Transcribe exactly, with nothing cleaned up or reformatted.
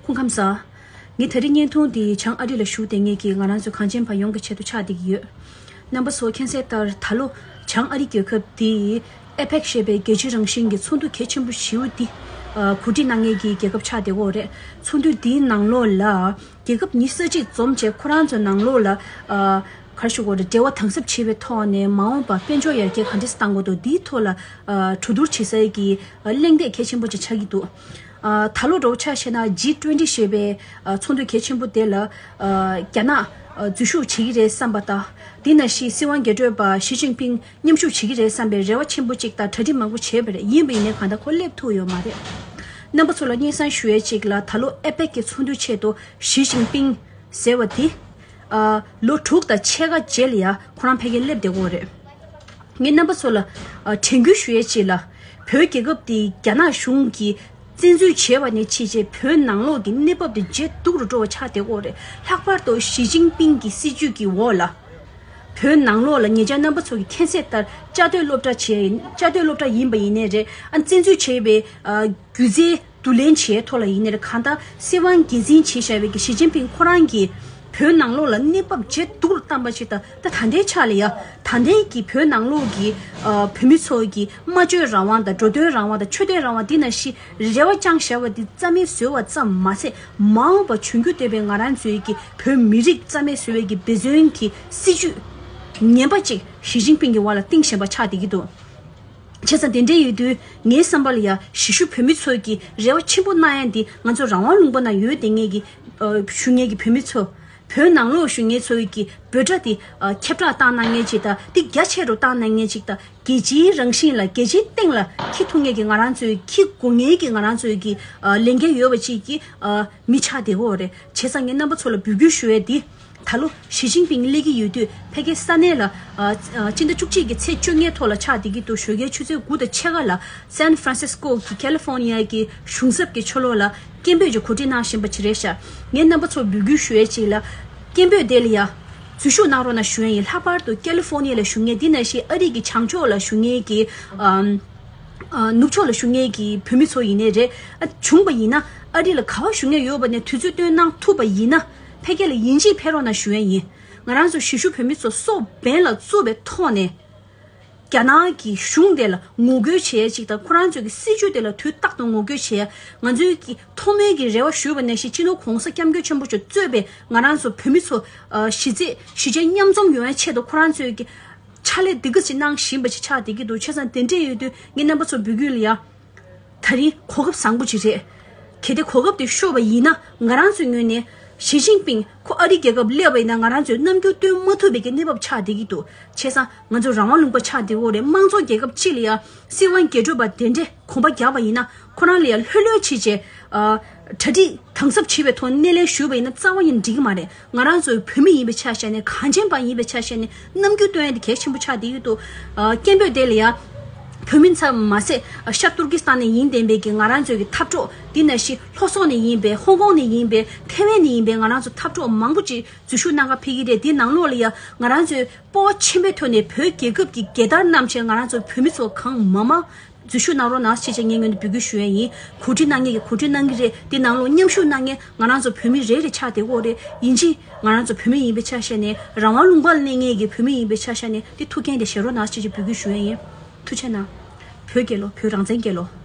སྐུ་ཁམས་བཟང་། ངས་ད་རིང་བརྙན་ཐུང་འདི་བྱང་ཨ་རི་ལ་བཞུགས་བསྡད་མཁན་གྱི་ང་རང་ཚོའི་གངས་ཅན་པ་ཡོངས་ཀྱི་ཆེད་དུ་ཆགས་བསྡད་ཀྱི་ཡོད། རྣམ་པ་ཚོ་མཁྱེན་གསལ་ལྟར་ད་ལོ་བྱང་ཨ་རི་རྒྱལ་ཁབ་འདིའི་ཨེ་པེག་ཞེས་པའི་རྒྱལ་སྤྱི་རང་བཞིན་གྱི་ཚོགས་འདུ་གལ་ཆེན་པོ་ཞེ་པོ་འདི་ཨ་གོ་སྒྲིག་གནང་མཁན་གྱི་རྒྱལ་ཁབ་ཆགས་བསྡད་ཡོད་རེད། ཚོགས་འདུ་འདིའི་ནང་ལོགས་ལ་རྒྱལ་ཁབ་ཉི་ཤུ་རྩ་གཅིག་འཛོམས་བྱས། ཁོ་རང་ཚོའི་ནང་ལོགས་ལ་ཨ་ག་རེ་ཞུ་དགོས་རེད། འབྲེལ་བ་དམ་ཟབ་བྱེད་པའི་ཐོག་ནས་མ་འོངས་པར་དཔལ་འབྱོར་ཡར་རྒྱས་ག་འདྲས་བཏང་དགོས་འདུག་འདིའི་ཐོག་ལ་ཨ་གྲོས་བསྡུར་བྱེད་སའི་གི་ཨ་གླེང་སྟེགས་གལ་ཆེན་པོ་ཅིག་ཆགས་ཀྱི་འདུག་ཨ་ད་ལོ་འདྲ་པོ་ཆ་བཞག་ན་ཇི་ཊུ་ཝེན་ཊི་ཞེས་པའི་ཨ་ཚོགས་འདུ་གལ་ཆེན་པོ་དེ་ལ་ཨ་རྒྱ་ནག་ཨ་འཛུལ་ཞུགས་བྱེད་ཀྱི་རེད་བསམ་པ་དང་། དེ་ནང་བཞིན་སྲིད་དབང་སྒེར་གྲོས་པ་ཞི་ཅིན་ཕིང་མཉམ་ཞུགས་བྱེད་ཀྱི་རེད་བསམ་པའི་རེ་བ་ཆེན་པོ་གཅིག་དང་གྲ་སྒྲིག་མང་པོ་བྱས་པ་རེད། ཡིན་པ་ཡིན་ནའི་གང་ལྟར་ཁོ་སླེབས་ཐུབ་ཡོད་མ་རེད། རྣམ་པ་ཚོ་ལ་སྙན་སེང་ཞུ་ཡས་གཅིག་ལ། ད་ལོ་ཨེ་པེག་གི་ཚོགས་འདུའི་ཆེད་དུ་ཞི་ཅིན་ཕིང་ཟེར་བ་དེ་ཨ་ལོ་དྲུག་དང་ཕྱེད་ཀ་རྗེས་ལ་ཡ་ཁོ་རང་ཕ་གིར་སླེབས་བསྡད་ཡོད་རེད། ངས་རྣམ་པ་ཚོ་ལ་ཨ་དྲན་སྐུལ་ཞུ་ཡས་གཅིག་ལ། བོད་རྒྱལ་ཁབ་དེ་རྒྱ་ནག་གཞུང་གིས་བཙན་འཛུལ་བྱས་པ་ནས་བྱས་བྱས་བོད་ནང་ལོགས་ཀྱི་གནས་བབ་དེ་ཇེ་སྡུག་རུ་འགྲོ་བ་ཆགས་བསྡད་ཡོད་རེད། ལྷག་པར་དུ་ཞི་ཅིན་ཕིང་གི་སྲིད་བྱུས་ཀྱི་འོག་ལ། བོད་ནང་ལོགས་ལ་ཉེ་ཆར་རྣམ་པ་ཚོ་གིས་མཁྱེན་གསལ་ལྟར་བཅའ་སྡོད་སློབ་གྲྭ་བྱས་ཡིན། བཅའ་སྡོད་སློབ་གྲྭ་ཡིན་པ་ཡིན་ནའི་རེད། ཨ་བཙན་འཛུལ་བྱས་པའི་ཨ་སྒྱུ་རྩལ་བསྡུ་ལེན་བྱས་ཐོག་ལ་ཡིན་ནའི་རེད། གང་ལྟར་སྲིད་དབང་སྒེར་འཛིན་བྱས་བཞག་པའི་གི་ཞི་ཅིན་ཕིང་ཁོ་རང་གིས་བོད་ནང་ལོགས་ལ་གནས་བབ་ཇེ་སྡུག་རུ་བཏང་པ་ཞིག་དང་། ད་ད་ལྟའི་ཆ་ལ་ཡ་ད་ལྟའི་གི་བོད་ནང་ལོགས་ཀྱི་ཨ་བོད་མི་ཚོ་གི་སྨྲ་བརྗོད་རང་དབང་དང་། འགྲོ་དོན་རང་དབང་དང་། ཆོས་དད་རང་དབང་འདི་ནང་བཞིན་རེ་བ་བཅངས་བཞག་པ་འདི་རྩ་མེད་བཟོས་པ་ཙམ་མ་ཟད། མ་འོངས་པ་འབྱུང་འགྱུར་ལྡན་པའི་ང་རང་ཚོའི་གི་བོད་མི་རིགས་རྩ་མེད་བཟོ་བའི་གི་འབད་བརྩོན་གྱི་སྲིད་བྱུས་ངན་པ་ཅིག་ཞི་ཅིན་ཕིང་གི་འོག་ལ་བཏིང་བཞིན་པ་ཆགས་བསྡད་ཀྱི་འདུག་བྱས་ཙང་དེ་འདྲ་ཡོད་དུས་ངའི་བསམ་པ་ལ་ཡ་གཞིས་བཞུགས་བོད་མི་ཚོ་གི་རེ་བ་ཆེན་པོ་གནང་ཡ་འདི། ང་ཚོ་རང་དབང་ལུང་པ་ན་ཡོད་བསྡད་མཁན་གྱི་ཨ་བཞུགས་མཁན་གྱི་བོད་མི་ཚོ། བོད་ནང་ལོགས་བཞུགས་མཁན་ཚོའི་གི་འབོད་སྒྲ་དེ་ཨ་ཁྱབ་བསྒྲགས་བཏང་གནང་མཁན་ཅིག་དང་། དེ་རྒྱ་ཆེ་རུ་བཏང་གནང་མཁན་ཅིག་དང་། རྒྱལ་སྤྱིའི་རང་བཞིན་ལ་རྒྱལ་སྤྱིའི་སྟེང་ལ་འཁྱེར་ཐུབ་མཁན་གྱི་ང་རང་ཚོའི། འཁྱེར་དགོས་མཁན་གྱི་ང་རང་ཚོའི་གི་ཨ་ལས་འགན་ཡོད་པ་ཅིག་གི་ཨ་མི་ཆགས་བསྡད་ཡོད་རེད། བྱས་ཙང་ངས་རྣམ་པ་ཚོ་ལ་འབོད་སྐུལ་ཞུ་ཡས་འདི། ད་ལོ་ཞི་ཅིན་ཕིང་སླེབས་ཀྱི་ཡོད་དུས་ཕ་གིའི་ས་གནས་ལ་ཨ་ཨ་སྤྱི་ཟླ་བཅུ་གཅིག་གི་ཚེས་བཅོ་ལྔའི་ཐོག་ལ་ཆགས་བསྡད་ཀྱི་འདུག་ཞོགས་ཀའི་ཆུ་ཚོད་དགུ་དང་ཕྱེད་ཀ་ལ་སན་ཧྥ་རན་སིས་ཀོ་གི་ཁ་ལི་ཧྥོ་ནི་ཡ་གི་གཞུང་ཚབ་ཀྱི་ཕྱོགས་ལོགས་ལ་སྐད་འབོད་ཅིག་གོ་སྒྲིག་གནང་བཞིན་པ་ཅིག་རེད་ཤག་ངས་རྣམ་པ་ཚོར་འབོད་སྐུལ་ཞུ་ཡས་ཅིག་ལ། སྐད་འབོད་དེ་ལ་ཡ་འཛུལ་ཞུགས་གནང་རོགས་གནང་ཞུ་ཡས་ཡིན། ལྷག་པར་དུ་ཁ་ལི་ཧྥོ་ནི་ཡ་ལ་བཞུགས་མཁན། དེ་ནང་བཞིན་ཨ་རི་གི་བྱང་ཕྱོགས་ལ་བཞུགས་མཁན་གྱི་ཨམ་ཨ་ནུབ་ཕྱོགས་ལ་བཞུགས་མཁན་གྱི་བོད་མི་ཚོ་ཡིན་ནའི་རེད། ཨ་བྱུང་བ་ཡིན་ན་ཨ་རི་ལ་ག་པར་བཞུགས་མཁན་ཡོད་པ་ནས་དུས་ཚོད་བཏོན་གནང་ཐུབ་པ་ཡིན་ན་ཕ་གི་ལ་ཡིན་གཅིག་ཕེབས་རོགས་གནང་ཞུ་ཡས་ཡིན། ང་རང་ཚོ་གཞིས་བཞུགས་བོད་མི་ཚོ་སྲོག་འབེན་ལ་བཙུགས་པའི་ཐོག་ནས། རྒྱ་ནག་གི་གཞུང་དེ་ལ་ངོ་རྒོལ་བྱེད་ཡས་ཅིག་དང་། ཁོ་རང་ཚོའི་གི་སྲིད་བྱུས་དེ་ལ་དུས་རྟག་ཏུ་ངོ་རྒོལ་བྱེད་ཡས། ང་ཚོའི་གི་ཐོག་མའི་གི་རེ་བ་ཞུས་པ་ནང་བཞིན་སྤྱི་ནོར་༸གོང་ས་༸སྐྱབས་མགོན་ཆེན་པོ་མཆོག་གཙོས་པའི་ང་རང་ཚོ་བོད་མི་ཚོ་ཨ་གཞིས་རྩེ་གཞིས་བྱེས་མཉམ་འཛོམས་ཡོང་ཡས་ཆེད་དུ་ཁོ་རང་ཚོའི་གི་ཕྱག་ལས་འདི་ག་ཅིག་གནང་བཞིན་པ་ཅིག་ཆགས་བསྡད་ཀྱི་འདུག་བྱས་ཙང་དེ་འདྲས་ཡོད་དུས་ངས་རྣམ་པ་ཚོར་འབོད་སྐུལ་ལ་ཡ། ད་རིང་གོ་སྐབས་བཟང་པོ་ཅིག་རེད། གལ་ཏེ་གོ་སྐབས་དེ་ཤོར་བ་ཡིན་ན་ང་རང་ཚོའི་ངོས་ནས་ཞི་ཅིན་ཕིང་ཁོ་ཨ་རི་རྒྱལ་ཁབ་སླེབས་པ་ཡིན་ན་ང་རང་ཚོས་རྣམ་འགྱུར་སྟོན་མ་ཐུབ་པའི་གི་གནས་བབ་ཆགས་བསྡད་ཀྱི་འདུག་བྱས་ཙང་ང་ཚོ་རང་དབང་ལུང་པ་ཆགས་བསྡད་ཡོད་རེད། དམངས་གཙོ་རྒྱལ་ཁབ་ཅིག་ལ་ཡ་སྲིད་དབང་སྒེར་གྲོས་པ་དེ་འདྲས་གོམ་པ་རྒྱག་པ་ཡིན་ན་ཁོ་རང་ལ་ཡ་ལྷོད་ལྷོད་བྱས་བྱས་ཨ་གྲ་སྒྲིག་དམ་ཟབ་བྱས་པའི་ཐོག་སྣེ་ལེན་ཞུས་པ་ཡིན་ན་རྩ་བ་ཡིན་འགྲིག་གི་མ་རེད། ང་རང་ཚོའི་བོད་མི་ཡིན་པའི་ཆ་བཞག་ནས། གངས་ཅན་པ་ཡིན་པའི་ཆ་བཞག་ནས་རྣམ་འགྱུར་སྟོན་ཡ་དེ་གལ་ཆེན་པོ་ཆགས་བསྡད་ཀྱི་འདུག་ཨ་སྐད་འབོད་དེ་ལ་ཡ་བོད་མི་ཚང་མ་ཟད་ཤར་ཏུར་ཀི་སི་ཐན་ནས་ཡིན་བསྡད་པའི་གི་ང་རང་ཚོའི་གི་འཐབ་གྲོགས། དེ་ནང་བཞིན་ལྷོ་སོག་ནས་ཡིན་པའི། ཧོང་ཀོང་ནས་ཡིན་པའི། ཐའེ་ཝན་ནས་ཡིན་པའི་ང་རང་ཚོ་འཐབ་གྲོགས་མང་པོ་ཅིག་འཛུལ་ཞུགས་གནང་ག་ཕེབས་ཀྱི་རེད། དེ་ནང་ལོགས་ལ་ཡ་ང་རང་ཚོས་སྤོབས་པ་ཆེན་པོའི་ཐོག་ནས་བོད་རྒྱལ་ཁབ་ཀྱི་རྒྱལ་དར་བསྣམས་བྱས་ང་རང་ཚོ་བོད་མི་ཚོ་གང་མང་མང་འཛུལ་ཞུགས་གནང་རོགས་གནང་ཞེས་བྱས་ངས་ངོས་ནས་འབོད་སྐུལ་ཞུ་ཡས་ཡིན། གོ་སྒྲིག་གནང་མཁན་གྱིས་གོ་སྒྲིག་གནང་གི་རེད། དེ་ནང་ལོགས་མཉམ་ཞུགས་གནང་མཁན་ང་རང་ཚོ་བོད་མི་རེ་རེ་ཆགས་བསྡད་ཡོད་རེད། ཡིན་གཅིག་ང་རང་ཚོ་བོད་མི་ཡིན་པའི་ཆ་བཞག་ནས། རང་དབང་ལུང་པར་གནས་མཁན་གྱི་བོད་མི་ཡིན་པའི་ཆ་བཞག་ནས་དེ་ཐུགས་འགན་དེ་བཞེས་རོགས་གནང་ཞེས་བྱས་འབོད་སྐུལ་ཞུ་ཡས་ཡིན། ཐུགས་རྗེ་གནང་། བོད་རྒྱལ་ལོ། བོད་རང་བཙན་རྒྱལ་ལོ།